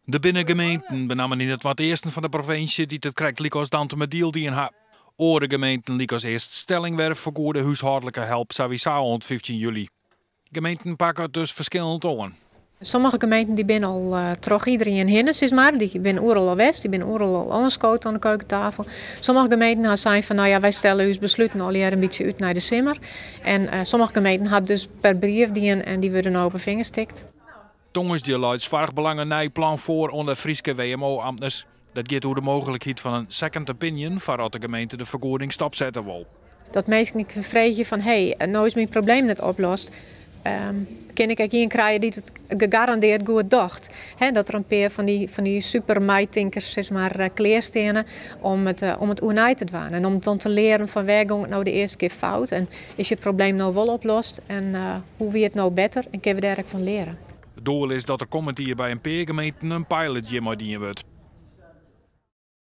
Der binne gemeenten, benammen yn it noardeasten fan de provinsje, dy't it krekt lykas Dantumadiel dien ha. Oare gemeenten lykas Eaststellingwerf fergoede húshâldlike help sawiesa oant 15 july. Gemeenten pakke it dus ferskillend oan. Sommige gemeenten dy binne al troch iderien hinne, sis mar. Dy binne oeral al west, dy binne oeral al oanskood oan de keukentafel. Sommige gemeenten ha sein fan, no ja, wy stelle ús besluten allegear in bytsje út nei de simmer. En sommige gemeenten ha it dus per brief dien en dy wurde no op 'e fingers tikt. Tongersdei leit Soarchbelang in nij plan foar oan de Fryske WMO-amtners. Dat giet oer de mooglikheid fan in second opinion foar as de gemeente de fergoeding stopsette wol. Dat minsken freegje fan hé, no is myn probleem net oplost, kin ik ek ien krije dy't it gegarandeard goed docht? dat der in pear fan dy super meitinkers sis mar, klear steane om it oernij te dwaan. En om dan te learen fan wêr gong it no de earste kear fout en is je probleem no wol oplost en hoe wie it no better en kinne we dêr ek fan leare. It doel is dat der kommend jier by in pear gemeenten in pilot hjirmei dien wurdt.